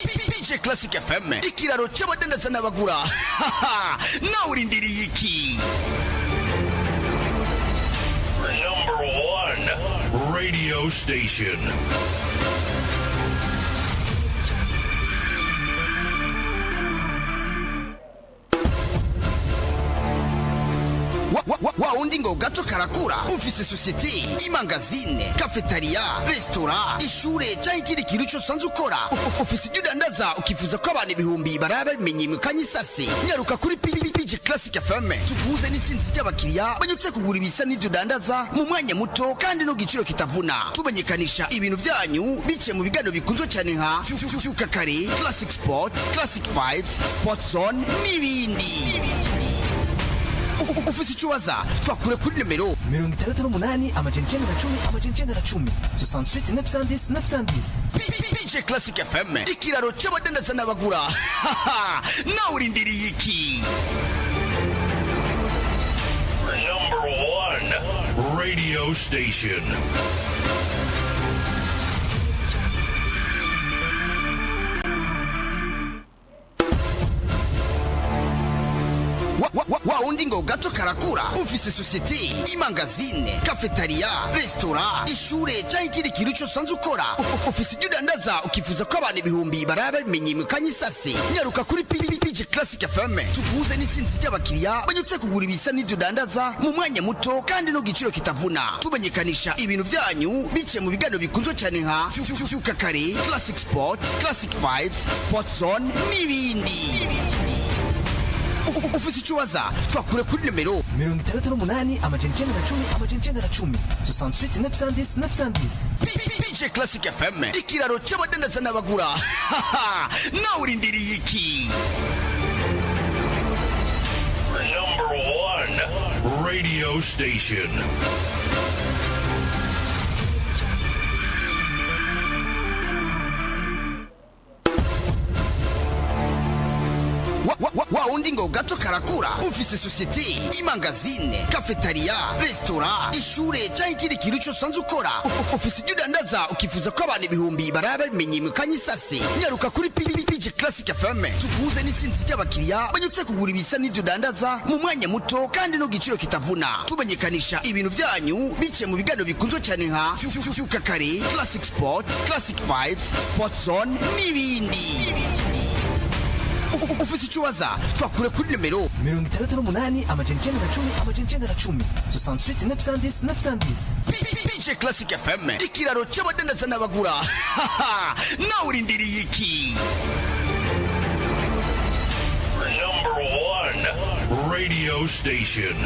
PJ Classic FM, ikiraro cy'abadandaza n'abagura. Nawe urindiriye iki? Number one radio station. Wa wundi ngo gato karakura. Ufise sosiyete, imangazine, kafetariya, resitora, ishure cyangwa ikindi kintu cyose usanzwe ukora, ufise ibyo udandaza, ukifuza ko abantu ibihumbi baraba bimenye mu kanyisase, nyaruka kuri PJ Classic FM, tuguze n'isinzi ry'abakiriya banyutse kugura ibisa n'ibyo udandaza mu mwanya muto kandi no giciro kitavuna. Tumenyekanisha ibintu byanyu biciye mu biganiro bikunzwe cyane nka Vyuka Kare, Classic Sport, Classic Vibes, Sport Zone n'ibindi. Ufise icyo ubaza, twakure kuri nimero 68 910 910, 68 910 910. PJ Classic FM, ikiraro cy'abadandaza n'abagura. Nawe urindiriye iki? Number one radio station. Wa wundi ngo gato karakura. Ufise sosiyete, imangazine, kafetariya, resitora, ishure cyangwa ikindi kintu cyose usanzwe ukora, ufise ibyo udandaza, ukifuza ko abantu ibihumbi baraba bimenye mu kanyisase, nyaruka kuri PJ Classic FM, tuguze n'isinzi ry'abakiriya banyutse kugura ibisa n'ibyo udandaza mu mwanya muto kandi no giciro kitavuna. Tumenyekanisha ibintu byanyu biciye mu biganiro bikunzwe cyane nka Vyuka Kare, Classic Sport, Classic Vibes, Sport Zone n'ibindi. Ufise icyo ubaza, twakure kuri nimero 68 910 910, 68 910 910. PJ Classic FM, ikiraro cy'abadandaza n'abagura. Nawe urindiriye iki? Number one radio station. Wa wundi ngo gato karakura. Ufise sosiyete, imangazine, kafetariya, resitora, ishure cyangwa ikindi kintu cyose usanzwe ukora, ufise ibyo udandaza, ukifuza ko abantu ibihumbi baraba bimenye mu kanyisase, nyaruka kuri PJ Classic FM, tuguze n'isinzi ry'abakiriya banyutse kugura ibisa n'ibyo udandaza mu mwanya muto kandi no giciro kitavuna. Tumenyekanisha ibintu byanyu biciye mu biganiro bikunzwe cyane nka Vyuka Kare, Classic Sport, Classic Vibes, Sport Zone n'ibindi. Ufise icyo ubaza, twakure kuri nimero 68 910 910, 68 910 910. PJ Classic FM, ikiraro cy'abadandaza n'abagura. Nawe urindiriye iki? Number one radio station.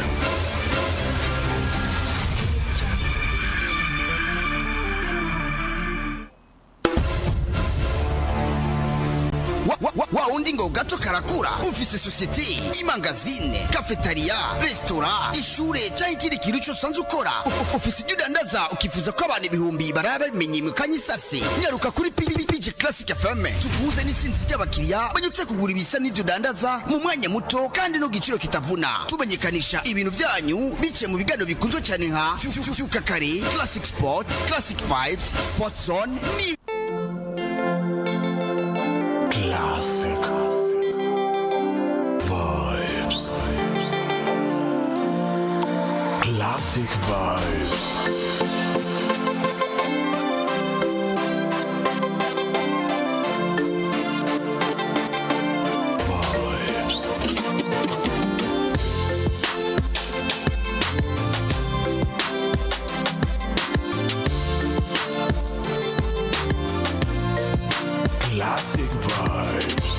Wa wundi ngo gato karakura. Ufise sosiyete, imangazine, kafetariya, resitora, ishure cyangwa ikindi kintu cyose usanzwe ukora, ufise ibyo udandaza, ukifuza ko abantu ibihumbi baraba bimenye mu kanyisase, nyaruka kuri PJ Classic FM, tuguze n'isinzi ry'abakiriya banyutse kugura ibisa n'ibyo udandaza mu mwanya muto kandi no giciro kitavuna. Tumenyekanisha ibintu byanyu biciye mu biganiro bikunzwe cyane nka Vyuka Kare, Classic Sport, Classic Vibes, Sport Zone ni Classic Vibes. Classic Vibes. Vibes. Classic Vibes. Classic Vibes.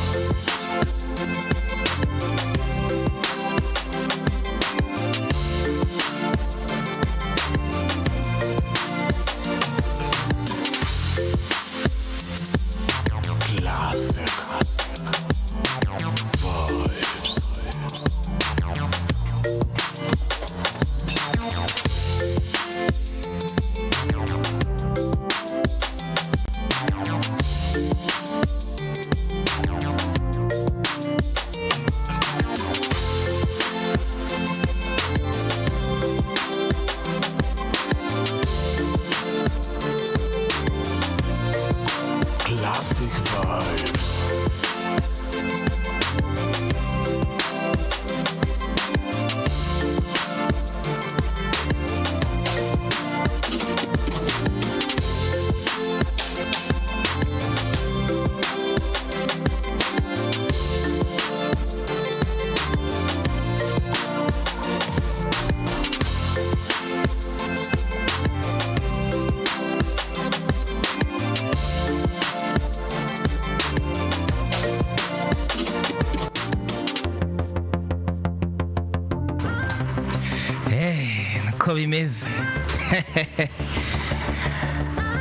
Nuko bimeze.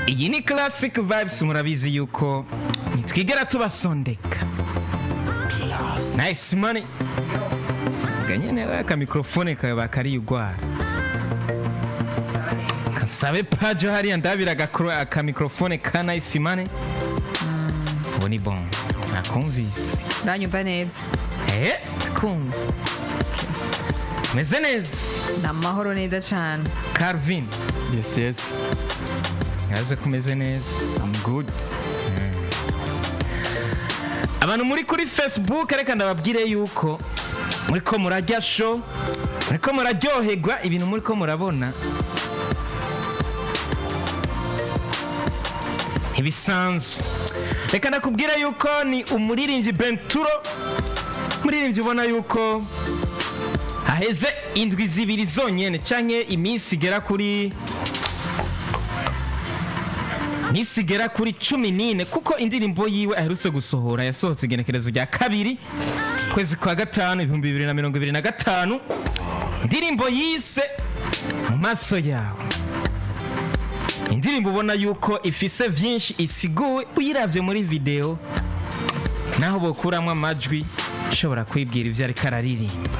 Iyi ni Classic Vibes, murabizi yuko ntitwigera tubasondeka. Nice Money ganyene aka mikrofone kawe bakariye ugwara. Kasabe pajo hariya ndabira aka mikrofone ka Nice Money. Ubu ni bon, nakumvise. Uranyumva neza? Eh, kumva meze neza. Ni amahoro neza cyane. Calvin. Yes. Yaje kumeze neza. I'm good. Abantu muri kuri Facebook, reka ndababwire yuko muriko murajya show, muriko muraryoherwa ibintu muriko murabona ntibisanzwe. Reka ndakubwire yuko ni umuririmbyi Benturo, umuririmbyi ubona yuko haheze indwi 2 zonyene canke iminsi igera kuri 14, kuko indirimbo yiwe aherutse gusohora yasohotse igenekerezo rya 2 kwezi kwa 5 2025, indirimbo yise Mu Maso Yawe, indirimbo ubona yuko ifise vyinshi isiguwe. Uyiravye muri video, naho bokuramwo amajwi, ushobora kwibwira ivyo ariko araririmba.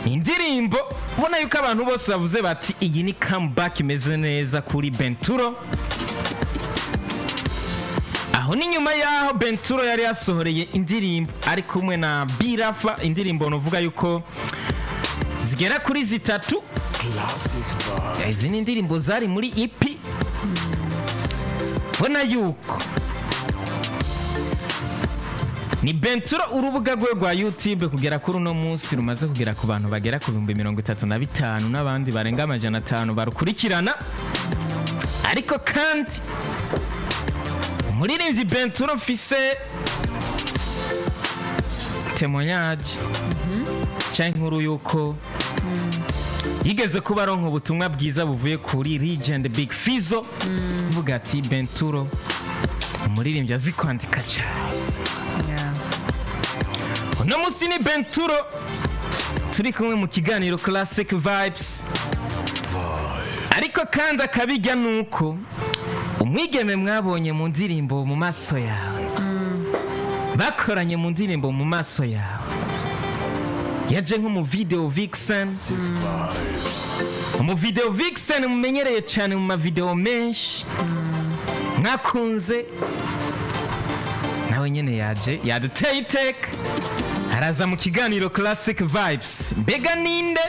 Indirimbo ubona yuko abantu bose bavuze bati iyi ni comeback imeze neza kuri Benturo. Aho ni nyuma yaho Benturo yari yasohoreye indirimbo ari kumwe na Birafa, indirimbo nuvuga yuko zigera kuri 3. Izi ni indirimbo zari muri EP. Bona yuko ni Benturo, urubuga rwe rwa YouTube kugera kuri uno munsi rumaze kugera ku bantu bagera ku 35,000 n'abandi barenga 500 barukurikirana. Ariko kandi umuririmbyi Benturo, mfise témoignage cyangwa inkuru yuko yigeze kuba aronka ubutumwa bwiza buvuye kuri Legend Big Fizzo, uvuga ati Benturo umuririmbyi azi kwandika cyane. Uno munsi ni Benturo turi kumwe mu kiganiro Classic Vibes. Ariko kandi akabijya nuko umwigeme mwabonye mu ndirimbo Mu Maso Yawe, bakoranye mu ndirimbo Mu Maso Yawe, yaje nko mu video vixen, mu video vixen mumenyereye cyane mu mavideo menshi mwakunze, nawe nyene yaje yaduteye iteka, araza mu kiganiro Classic Vibes. Mbega ninde?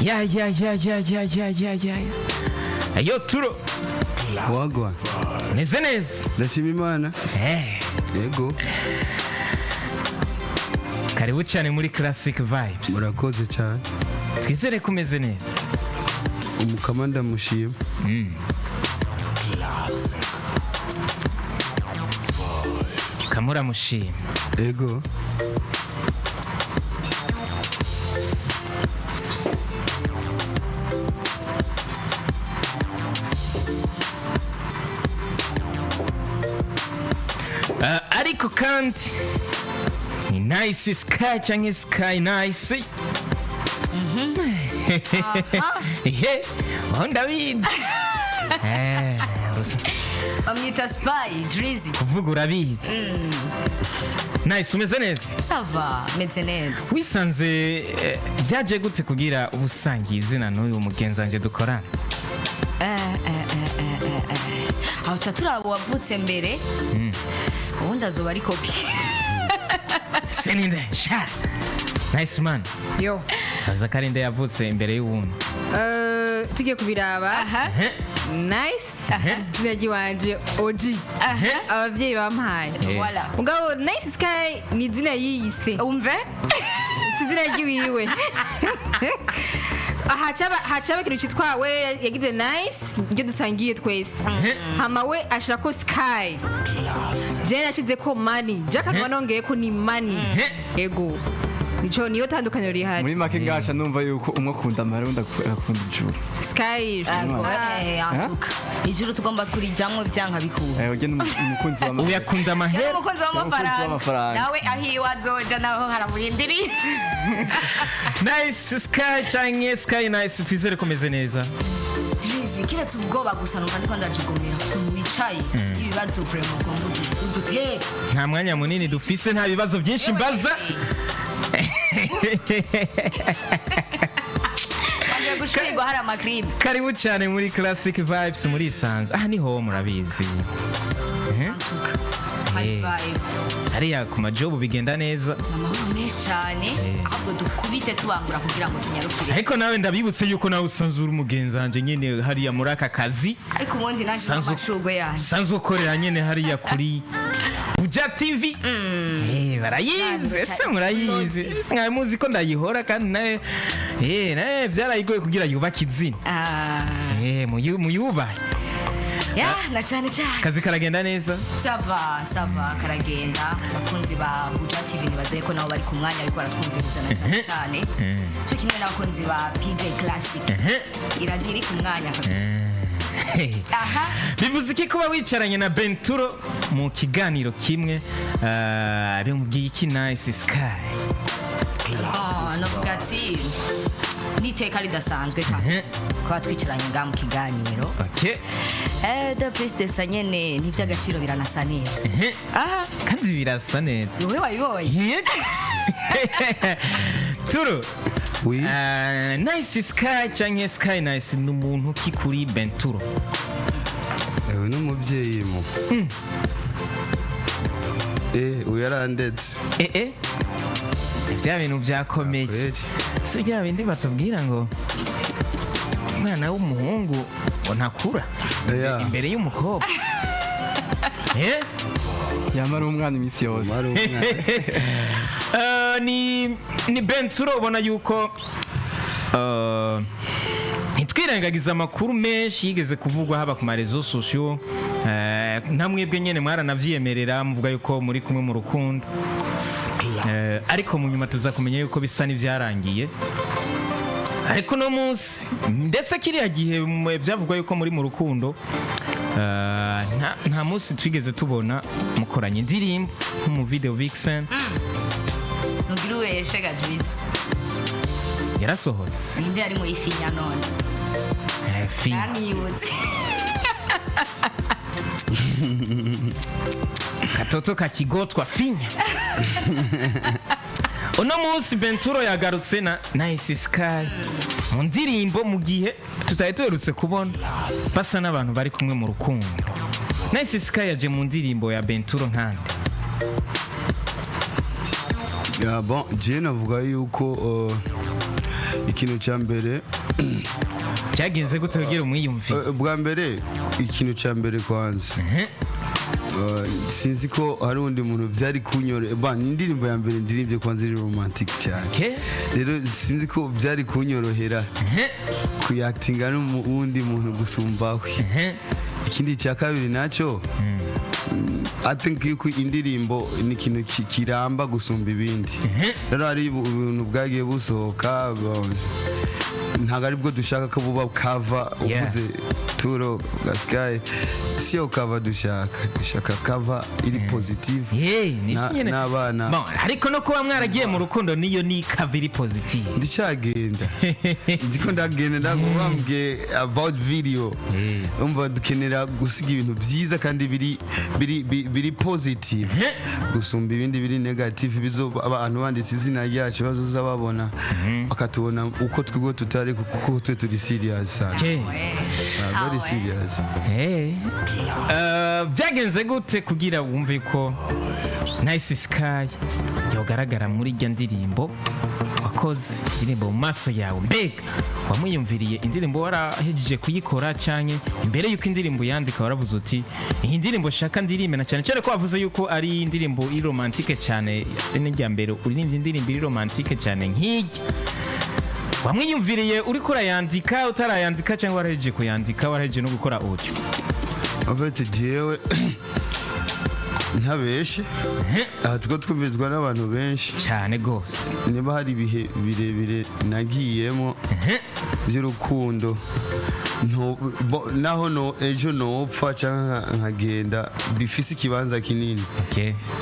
Ya ya ya ya ya ya ya ya ya, yo turo. Wagwa. Meze neza. Ndashima Imana. Yego. Karibu cyane muri Classic Vibes. Murakoze cyane. Twizere ko umeze neza. Umukama ndamushima. Kamuramushima. Yego. Ariko kandi ni Nice Sky cyangwa Sky Nice. Ihe, aho ndabizi. Bamwita Spy Drizzy. Kuvuga urabizi. Nice, umeze neza? Ça va, meze neza. Wisanze byaje gute kugira ubusangiye izina n'uyu mugenzi wanje dukorana? Aho tuca turaba uwavutse mbere, ubundi azoba ari kopi. Seninde sha Nice man. Yo. Aza karinde yavutse imbere y'uwundi. Tugiye kubiraba. Nice izina ry'iwanje OG ababyeyi bampaye. Voilà. Mugabo Nice Sky ni izina yiyise. Umve. Si izina ry'iwiwe. Hacaba ikintu cyitwa we yagize Nice ibyo dusangiye twese, hama we ashirako Sky, je nashize ko Money, je akaba nongeye ko ni Money. Ego. Nico niyo tandukaniro rihari. Muri make ngaca numva yuko umwe akunda amahera, undi akunda ijuru. Sky. Antuka ijuru tugomba kurijamwo byanka bikunda. Eh, ugenda umukunzi w'amahera. Uyu akunda amahera. Yari umukunzi w'amafaranga. W'amafaranga. Nawe aho iwe azoja naho haramurindiriye. Nice Sky canke Sky Nice, twizere komeze neza. Drizzy, kiretse ubwoba gusa numva ndiko ndajugumira ukuntu wicaye ibibazo vraiment ugomba udutere. Nta mwanya munini dufise, nta bibazo byinshi mbaza. Agiye gushirirwa hari amakrime. Karibu cyane muri Classic Vibes, muri Isanze aha niho murabizi. Hari Eh. vibe. Hariya ku majobu bigenda neza. Amahoro menshi cyane, ahubwo dukubite tubangura kugira ngo tunyarukire. Ariko nawe ndabibutse yuko nawe usanzwe uri umugenzi wanje nyine hariya muri aka kazi. Ariko ubundi nanjye amashurwe yanjye. Sanzwe ukorera nyine hariya kuri Buja TV. Eh, barayizi ese murayizi? Mwari muzi ko ndayihora kandi nawe nawe byarayigoye kugira yubake izina. Ah, Muyubahe. Ya, na cyane cyane. Akazi karagenda neza. Ça va, ça va, karagenda. Abakunzi ba Buja TV nibaze ko nabo bari ku mwanya ariko baratwumviriza na cyane cyane. Cyo kimwe n'abakunzi ba PJ Classic. Iradiyo iri ku mwanya kabisa. Aha. Bivuze iki kuba wicaranye na Benturo mu kiganiro kimwe? Bimubwiye iki Nice Sky? Ah, navuga ati n'iteka ridasanzwe cyane kuba twicaranye ngaha mu kiganiro. Okay. De plus de ça nyene n'iby'agaciro biranasa neza. Aha. Kandi birasa neza. Wowe wabibonye. Yego. Turo. Oui. Nice Sky canke Sky Nice ni umuntu ki kuri Benturo? Ewe n'umubyeyi mu. Uyu yarandetse. Bya bintu byakomeye. Kweli. Si bya bindi batubwira ngo umwana w'umuhungu ngo ntakura Yeah. imbere y'umukobwa. Eh? Yamara umwana iminsi yose. Umara umwana. Ni Benturo ubona yuko ntitwirengagiza amakuru menshi yigeze kuvugwa haba ku marezo sosiyo, namwebwe nyene mwaranavyemerera muvuga yuko muri kumwe mu rukundo. Ariko mu nyuma tuza kumenya yuko bisa n'ivyarangiye. Ariko uno munsi ndetse kiriya gihe byavugwa yuko muri mu rukundo, nta munsi twigeze tubona mukoranye indirimbo nko mu video vixen. Nugira uweshe Gadriz. Yarasohotse. Ninde yari muri finya none? Finya. Namiyutse. Katoto kakigotwa finya. Uno munsi Benturo yagarutse na Nice Sky mu ndirimbo, mu gihe tutari duherutse kubona basa n'abantu bari kumwe mu rukundo. Nice Sky yaje mu ndirimbo ya Benturo nkande? Ya, bon, je navuga yuko ikintu cya mbere Byagenze gute kugira umwiyumvire? Bwa mbere, ikintu cya mbere kwanza, sinzi ko hari undi muntu byari kunyore ba ni indirimbo ya mbere ndirimbye kwanza iri romantic cyane. Rero sinzi ko byari kunyorohera kuyakitinga n'uwundi muntu gusumbawe. Ikindi cya kabiri nacyo, I think yuko indirimbo ni ikintu kiramba gusumba ibindi. Rero hari ubuntu bwagiye busohoka, ntabwo aribwo dushaka ko buba cover. Uvuze Turo bwa Sky, siyo cover dushaka, dushaka cover iri positive. Hey, ni nyine. N'abana. Bon, ariko no kuba mwaragiye mu rukundo niyo ni cover iri positive. Ndicyagenda, ndiko ndagenda, ntabwo bambwiye about video. Umva, dukenera gusiga ibintu byiza kandi biri positive gusumba ibindi biri negative, bizo abantu banditse izina ryacu bazoza babona bakatubona uko twebwe tutari, kuko twe turi serious sana. Okay. Ah, very serious. Hey. Byagenze gute kugira wumve ko Nice Sky yogaragara muri irya ndirimbo wakoze, indirimbo Mu Maso Yawe? Mbega wamwiyumviriye indirimbo warahejeje kuyikora, canke imbere yuko indirimbo yandika waravuze uti iyi ndirimbo shaka ndirimbe, na cyane cyane ko wavuze yuko ari indirimbo iri romantique cyane, ari n'irya mbere uririmbye indirimbo iri romantique cyane nk'irya? Wamwiyumviriye uriko urayandika, utarayandika, cyangwa warahejeje kuyandika, warahejeje no gukora audio? En fait, jewe Ntabeshe, aha tuko twumvizwa n'abantu benshi cyane gose. Niba hari ibihe birebire nagiyemo by'urukundo, naho no ejo nopfa cyangwa nkagenda, bifise ikibanza kinini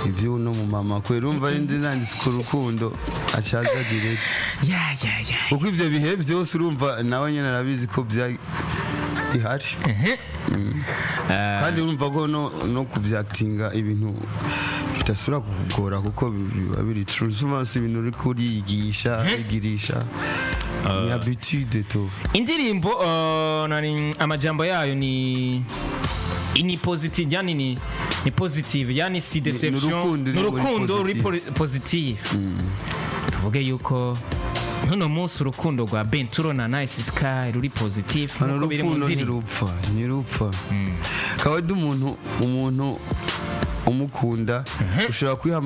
ibyo uno mu mama kwera urumva ari ndi nanditse ku rukundo acaza direct, ya ya ya kuko ibyo bihe byose urumva nawe nyine arabizi ko bya ihari. Kandi urumva ko no kubyakitinga ibintu bidasubira kukugora, kuko biba biri true. Souvent si ibintu uri kuriyigisha, wigirisha, ni habitude to. Indirimbo nani, amajambo yayo ni positive, yani ni positive, yani si déception. Urukundo ni ruri muri urukundo ruri positive. Positive. Tuvuge yuko ntuno munsi urukundo rwa Benturo na Nice Sky ruri positive Hano nkuko biri mu urukundo ndirimbo. Ntirupfa, kawaida umuntu umukunda ushobora kwiha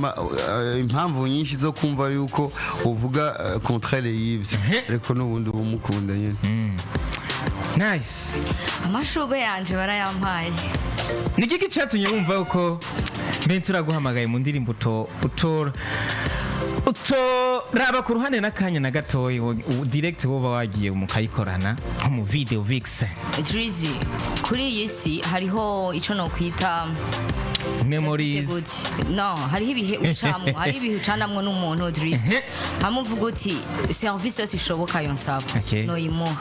impamvu nyinshi zo kumva yuko uvuga contraire y'ibyo, ariko n'ubundi uba umukunda nyine. Nice. Amashurwe yanje barayampaye. Ni iki cyatumye wumva uko Benturo aguhamagaye mu ndirimbo utora utoraba ku ruhande n'akanya na gatoya, direct woba wagiye mukayikorana nko mu video vixen? Drizzy, kuri iyi si hariho icyo nokwita Memories. Gute? No, hariho ibihe ucamwo, hari ibihe ucanamwo n'umuntu, Drizzy, hamwe uvuga uti service yose ishoboka yo nsaba noyimuha.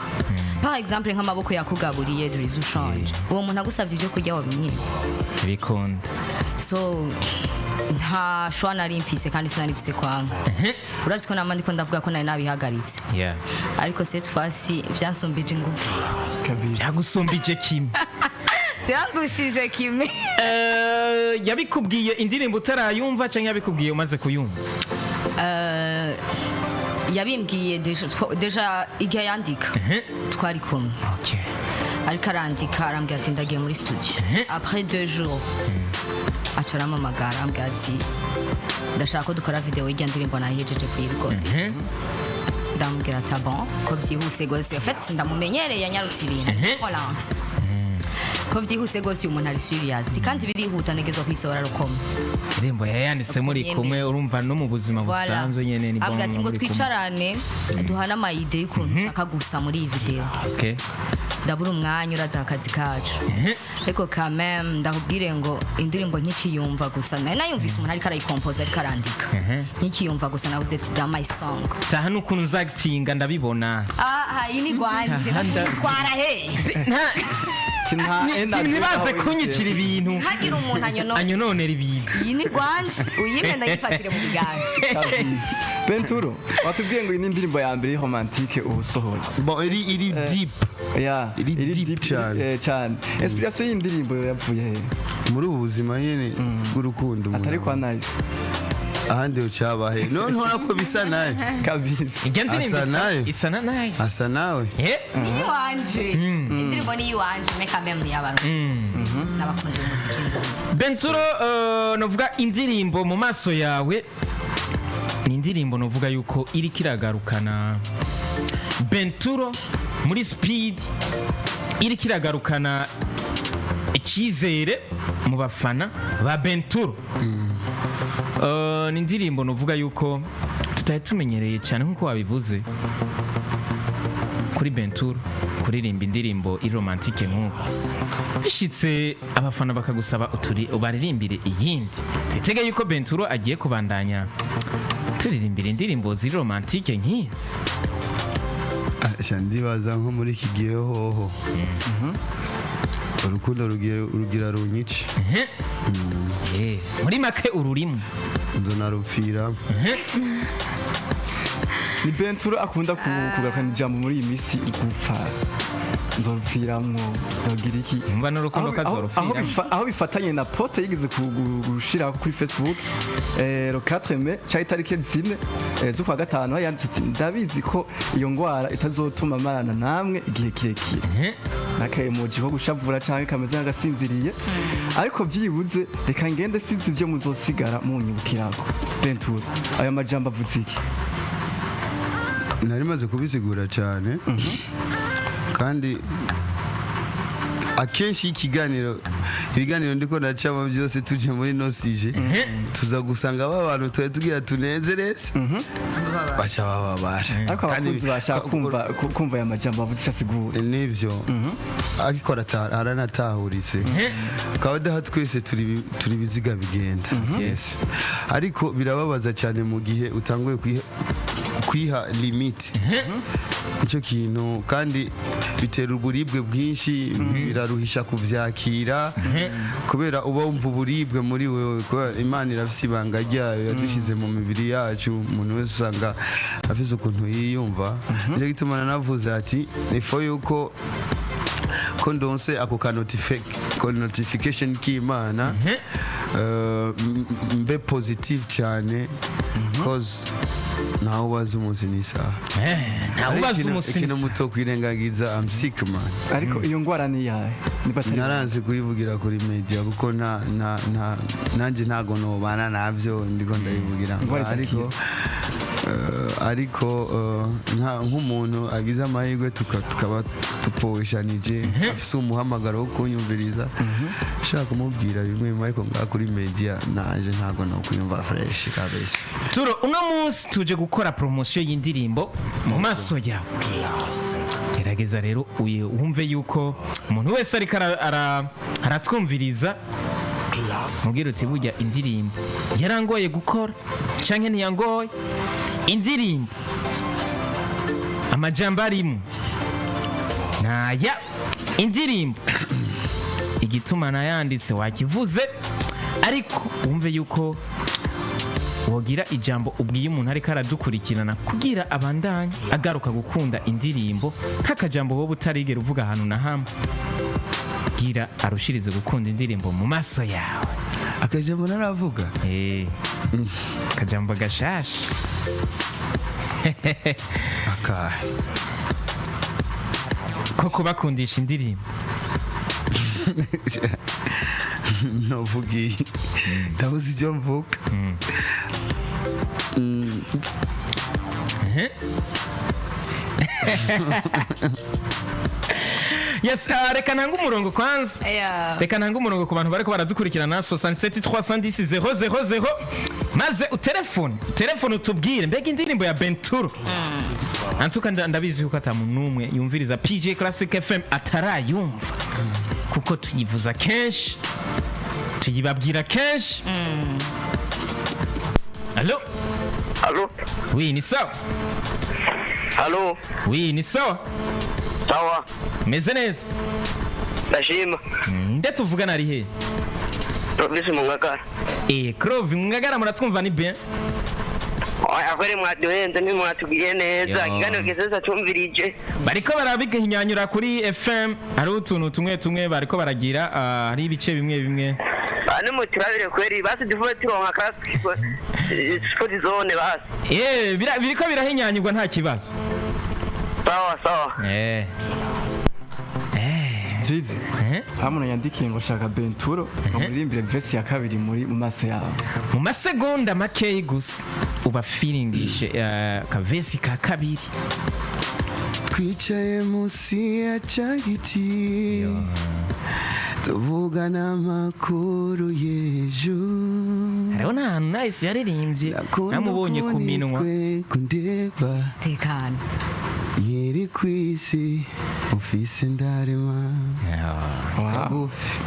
Par exemple, nk'amaboko yakugaburiye, Drizzy, ushonje, uwo muntu agusabye ibyo kurya wabimwiba? Bikunda. So nta choix nari mfise, kandi sinari mfise kwanga. Urazi ko nama ndiko ndavuga ko nari nabihagaritse, ariko cette fois-ci byansumbije ingufu. Byagusumbije kimwe. Byandushije kimwe. Yabikubwiye indirimbo utarayumva cyangwa yabikubwiye umaze kuyumva? Yabimbwiye déjà igihe yandika twari kumwe. Ariko arandika, arambwira ati ndagiye muri studio. Après 2 jours aca arampamagara, arambwira ati ndashaka ko dukora video y'irya ndirimbo, nayihejeje kuyibikora. Ndamubwira ati: "Ah bon, ko byihuse gose?" En fait sindamumenyereye, yanyarutse ibintu. Rolance ko byihuse gose, uyu muntu ari serious kandi birihuta, ntegerezwa kuyisohora rukoma. Indirimbo yayanditse muri kumwe, urumva no mu buzima Voilà. busanzwe nyene ni Avuga ati ngo muri kumwe. twicarane duhane ama idées y'ukuntu ushaka gusa muri iyi video. Ndabura umwanya, uraza akazi kacu, ariko quand même ndakubwire ngo indirimbo nkikiyumva gusa, nari nayumvise umuntu ariko arayikompoza, ariko arandika, nkikiyumva gusa navuze ati da my song. Taha n'ukuntu uzagitinga ndabibona. Ah, iyi ni gwanje. Twara he? Ntibaze kunyicira ibintu. Hagira umuntu anyononera ibintu. Iyi ni gwanje, uyime ndayifatire mu biganza. Benturo, watubwiye ngo iyi ni indirimbo ya mbere romantique ubu usohoye. Bon, iri deep. Yeah, iri deep cyane. Cyane. Inspiration y'indirimbo yavuye he? Muri ubu buzima nyine bw'urukundo umuntu Atari kwa Nice. Ahandi ucabahe none ubona ko bisa nawe. Kabisa. Ijya ndirimbo Asa nawe. Isa na Nice. Asa nawe. Ni iwanje, indirimbo ni iwanje, mais quand même ni iy'abantu n'abakunzi b'umuziki ndundi. Benturo, novuga indirimbo mu maso yawe ni indirimbo novuga yuko iriko iragarukana Benturo muri speed, iriko iragarukana icyizere mu bafana ba Benturo. Ni indirimbo novuga yuko tutari tumenyereye cyane nk'uko wabivuze kuri Benturo kuririmba indirimbo iri romantique nk'uko bishitse abafana bakagusaba uturi ubaririmbire iyindi. Twitege yuko Benturo agiye kubandanya turirimbira indirimbo ziri romantique nk'izi? Ah, sha, ndibaza nko muri iki gihe hoho urukundo rugira runyice. Muri make ururimo. Ndonarupfira. Ni Benturo akunda kugarukana ijambo muri iyi minsi gupfa, nzorupfiramwo, nzogira iki. Umva n'urukundo kazorupfiramo. Aho bifatanye na poste yigeze gushira kuri Facebook, le 4 mai cyari itariki 4 z'ukwa gatanu, aho yanditse ati ndabizi ko iyo ngwara itazotuma marana namwe igihe kirekire, n'aka emoji ko gushavura canke kameze nk'agasinziriye, ariko vyibuze reka ngende sizi ivyo muzosigara munyibukirako. Benturo, ayo majambo avuze iki? Nari maze kubisigura cyane, kandi Akenshi ikiganiro, ibiganiro ndiko ndacamo byose, tuje muri no sujet, tuza gusanga ba bantu twari tugira tunezereze baca bababara. Ariko Kandi abakunzi bashaka kumva aya majambo bavuze icyo asigura. Nibyo, ariko aranatahuritse. Kawaida twese turi biziga bigenda, yes, ariko birababaza cyane mu gihe utanguye kwiha limite. Nicyo kintu kandi bitera uburibwe bwinshi, biraruhisha kuvyakira kubera uba wumva uburibwe muri wewe, kubera Imana irafise ibanga ryayo yadushyize mu mibiri yacu. Umuntu wese usanga afise ukuntu yiyumva. Nicyo gituma nanavuze ati ifo yuko ko ndonse ako ka notification k'Imana, mbe positive cyane, cause ntawe ubaza umunsi n'isaha. Ntawe ubaza umunsi Ikintu n'isaha. muto kwirengagiza, I'm sick, man. Ariko iyo ngwara ni iyahe niba atari Naranze kuyivugira kuri media kuko nta nta nta nanjye ntago nobana nabyo ndiko ndayivugira ngo Ingwara ariko nk'umuntu agize amahirwe tukaba tuposhanije, afise umuhamagaro wo kunyumviriza, nshaka kumubwira bimwe bimwe, ariko ngaha kuri media nanje ntago nokwiyumva fresh kabisa. Turo, uno munsi tuje gukora promotion y'indirimbo Mu Maso Yawe. Gerageza rero uye wumve yuko umuntu wese ariko aratwumviriza, mubwira uti burya indirimbo yarangoye gukora canke ntiyangoye, indirimbo amajambo arimo naya, indirimbo igituma nayanditse wakivuze, ariko wumve yuko wogira ijambo ubwiye umuntu ariko aradukurikirana kugira abandanye agaruka gukunda indirimbo, nk'akajambo wowe utarigera uvuga ahantu na hamwe, bwira arushirize gukunda indirimbo Mu Maso Yawe. Akajambo naravuga? Eh, akajambo gashasha. Akahe? Ko kubakundisha indirimbo. Novugiye, ndabuze ibyo mvuga. Yes, reka ntange umurongo kwanza. Reka ntange umurongo ku bantu bariko baradukurikirana, 67 310 000, maze utelefone, telefone utubwire mbega indirimbo ya Benturo. Antuka ndabizi yuko ata muntu n'umwe yumviriza PJ Classic FM atarayumva, kuko tuyivuza kenshi, tuyibabwira kenshi. Allo? Allo? Oui, ni sawa? Allo? Oui, ni sawa? Sawa. Meze neza? Ndashima. Nde tuvugana, ari he? Robisi mu Ngagara. Eh, Clove mu Ngagara, muratwumva ni bien? Oya kweri, mwaduhenze, ntimwatubwiye neza. Yo. Ikiganiro kizoza tumvirije. Bariko barabihinyanyura kuri FM, hariho utuntu tumwe tumwe bariko baragira, hari ibice bimwe bimwe. Bane muturabire kweri, basi duvuye turonka classic sport zone basi. Eh, biriko birahinyanyurwa, nta kibazo. Sawa sawa. Eh. Eh. Trizi. Eh? Hamuno yandikiye ngo shaka Benturo ngo muririmbire verse ya kabiri muri Mu Maso Yawe. Mu masegonda makeyi gusa uba feelingishe ka verse ka kabiri. Twicaye munsi ya cya giti, tuvugana amakuru y'ejo. Hariho n'ahantu Nice yaririmbye namubonye ku minwa. Kundeba. Tekana. Nkiri ku isi ufise ndarema. Kagufi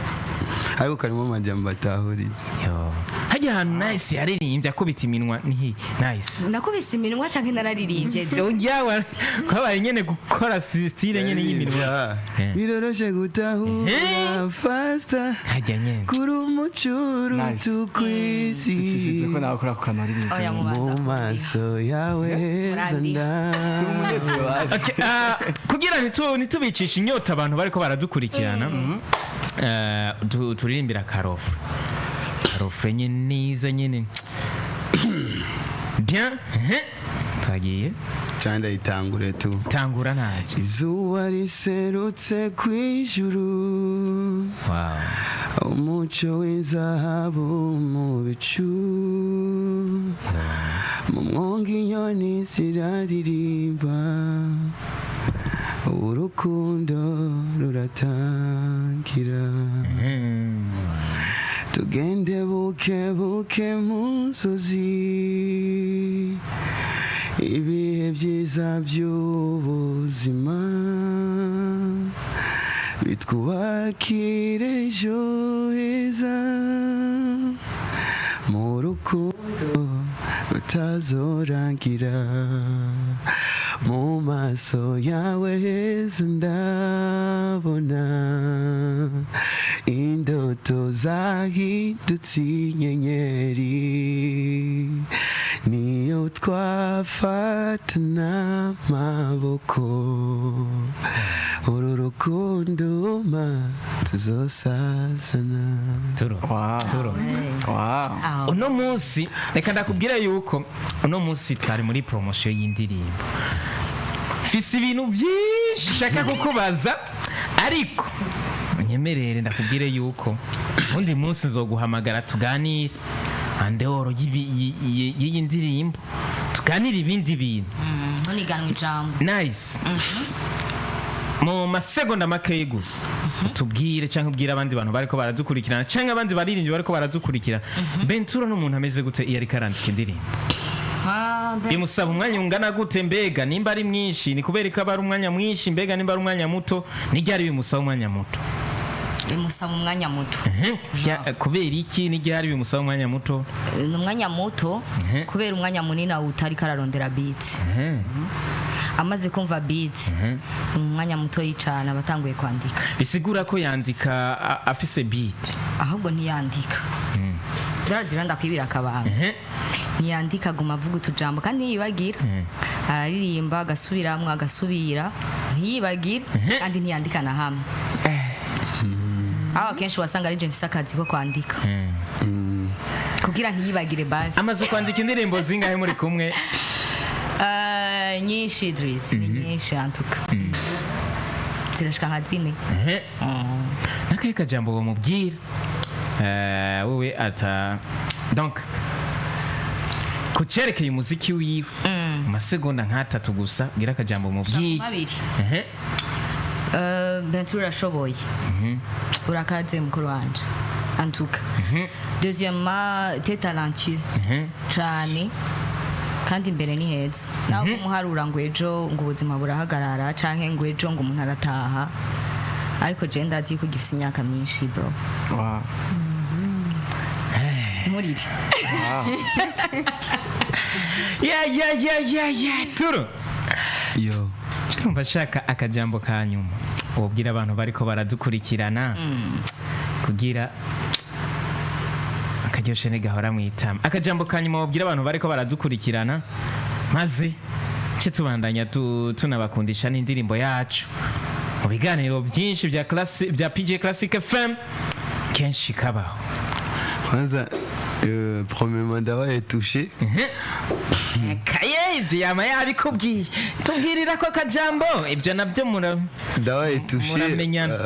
ariko karimo amajambo atahuritse. Yo. Hajya ahantu Nice yaririmbye akubita iminwa ni Nice. Nakubise iminwa canke nararirimbye? Yawe kwabaye nyene gukora style nyene y'iminwa. Yeah. Biroroshe gutahura fasta. Hajya nyene. Kuri umucuru Nice. tukwisi. Ducishije ko nawe kuri ako kantu aririmba. Oya, mubanza Mu maso yawe heza nda Umunezero waje. Okay, kugira ntitubicishe inyota abantu bariko baradukurikirana, turirimbira ka refrain, ka refrain nyene neza nyene bien, twagiye. Cyane, ndayitangure tu. Tangura ntaje. Izuba riserutse kw'ijuru, umuco w'izahabu mu bicu, mu mwonga inyoni ziraririmba. Urukundo ruratangira. Tugende buke buke mu nzozi, ibihe byiza by'ubuzima bitwubakire ejo heza, mu rukundo rutazorangira. Mu maso yawe heza ndabona indoto zahindutse inyenyeri, niyo twafatana amaboko, uru rukundo ma tuzosazana. Turo. Turo. Uno munsi reka ndakubwira yuko uno munsi twari muri promotion y'indirimbo. Mfise ibintu byinshi nshaka kukubaza, ariko unyemerere ndakubwire yuko undi munsi nzoguhamagara tuganire andehoro y'iyi ndirimbo, tuganire ibindi bintu. Ntuniganwe ijambo. Nice. Mu masegonda makeyi gusa tubwire cyangwa ubwire abandi bantu bariko baradukurikirana cyangwa abandi baririmbyi bariko baradukurikirana, Benturo n'umuntu ameze gute iyo ariko arandika indirimbo? Bimusaba umwanya ungana gute? Mbega nimba ari mwinshi ni kubera ko aba ari umwanya mwinshi? Mbega nimba ari umwanya muto ni ryari bimusaba umwanya muto? Bimusaba umwanya muto. Kubera iki ni ryari bimusaba umwanya muto? Ni umwanya muto kubera umwanya munini awutariko ararondera beat. Amaze kumva beat, umwanya muto yicana abatanguye kwandika. Bisigura ko yandika afise beat? Ahubwo ntiyandika. Ndarazira ndakwibira akabanga. Ntiyandika, aguma avuga utujambo kandi ntiyibagira. Araririmba agasubiramwo agasubira, ntiyibagira kandi ntiyandika na hamwe. Aho akenshi wasanga ari je mfise akazi ko kwandika kugira ntiyibagire basi. Amaze kwandika indirimbo zingahe muri kumwe? Nyinshi Idris, ni nyinshi antuka. Zirashika nka zine. Nakahe kajambo bamubwira wewe ata donc ku cyerekeye umuziki wiwe, mu masegonda nk'atatu gusa bwira akajambo mubwiye. Abiri. Bentura urashoboye, urakaze mukuru wanje antuka. Deuxièmement, t'es talentueux cane kandi imbere ni heza. Nawe kumuharura ngo ejo ngo ubuzima burahagarara canke ngo ejo ngo umuntu arataha, ariko je ndazi yuko ugifise imyaka myinshi bro. Nkurire. Ya ya ya ya ya, Turo. Yo. Ndumva nshaka akajambo ka nyuma ubwira abantu bariko baradukurikirana kugira akaryoshe ntigahora mu itama. Akajambo ka nyuma wabwira abantu bariko baradukurikirana, maze ce tubandanya tunabakundisha n'indirimbo yacu mu biganiro byinshi bya classic, bya PJ Classic FM kenshi kabaho. Kwanza premièrement ndabaye touché. Kaye ibyo yama yabikubwiye, tubwirira ko akajambo ibyo nabyo mura Ndabaye touché. Muramenyana.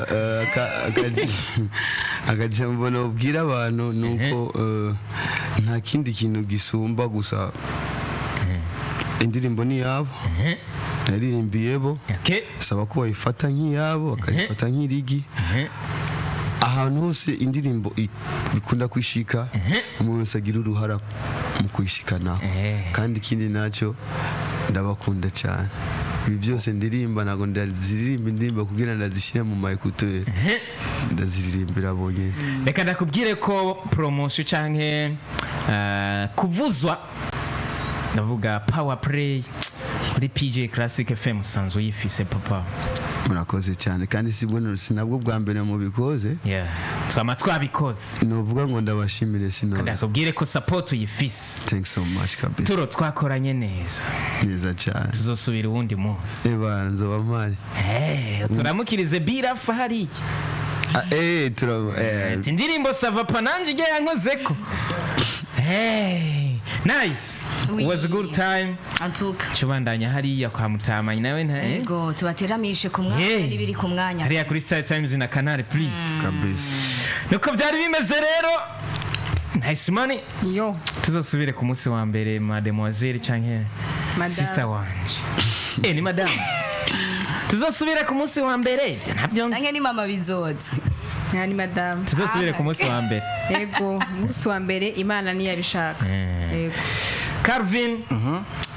Akajambo nobwira abantu nuko nta kindi kintu gisumba gusa indirimbo ni yabo, naririmbiye bo, saba ko bayifata nk'iyabo, bakayifata nk'irigi. Ahantu hose indirimbo ikunda kwishika, umuntu wese agira uruhara mu kuyishikanaho. Kandi ikindi nacyo, ndabakunda cyane. Ibi byose ndirimba ntabwo ndaziririmba indirimbo kugira ndazishyire mu ma écouteurs, ndaziririmbira bonyine. Reka ndakubwire ko promotion canke kuvuzwa, ndavuga power play kuri PJ Classic FM, usanzwe uyifise papa. Murakoze cyane, kandi sinabwo bwa mbere mubikoze. Yeah. Twama twabikoze. Nuvuga ngo ndabashimire sinone. Ndakubwire ko support uyifise. Thanks so much kabisa. Turo, twakoranye neza. Neza cyane. Tuzosubira uwundi munsi. Eba nzoba mpari. Turamukirize birafa hariya. Ah, tura Ati indirimbo ça va pas nanje ijya yankozeko. Hey, nice. Oui. It was a good time. Antuka. Cubandanya hariya kwa Mutamanyi nawe nta Yego, tubateramishe ku mwanya Hey. n'ibiri ku mwanya. Hariya kuri Star Times na Canal please. Kabisa. Nuko byari bimeze rero. Nice Money. Yo. Tuzosubire ku munsi wa mbere, mademoiselle canke Madame. sister wanje. Ni madame. Tuzosubire ku munsi wa mbere, ibyo ntabyo nzi. Nange ni mama bizoza. Nta ni madamu. Tuzosubire ku munsi wa mbere. Yego, umunsi wa mbere, Imana niyabishaka, yego. Calvin,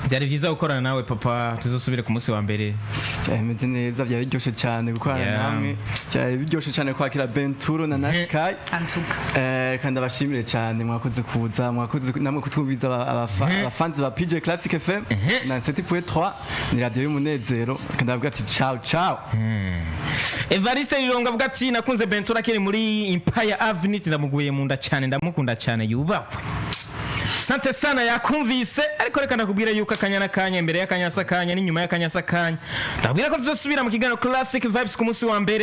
byari byiza gukorana nawe papa, tuzosubire ku munsi wa mbere. Byameze neza, byari biryoshye cyane gukorana namwe, byari biryoshye cyane kwakira Benturo na Nashikai. Antuka. Kandi abashimire cyane, mwakoze kuza, mwakoze namwe kutwumviza, abafanzi ba PJ Classic FM na 7.3, ni radio y'umunezero. Kandi ndavuga ati ciao ciao. Evariste Rirongo avuga ati nakunze Bentura akiri muri Empire Avenue, ndamuguye mu nda cyane, ndamukunda cyane, yubahwe. Sante sana, yakumvise. Ariko reka ndakubwira yuko akanya n'akanya, imbere y'akanya s'akanya n'inyuma y'akanya s'akanya, ndakubwira ko tuzosubira mu kiganiro Classic Vibes ku munsi wa mbere.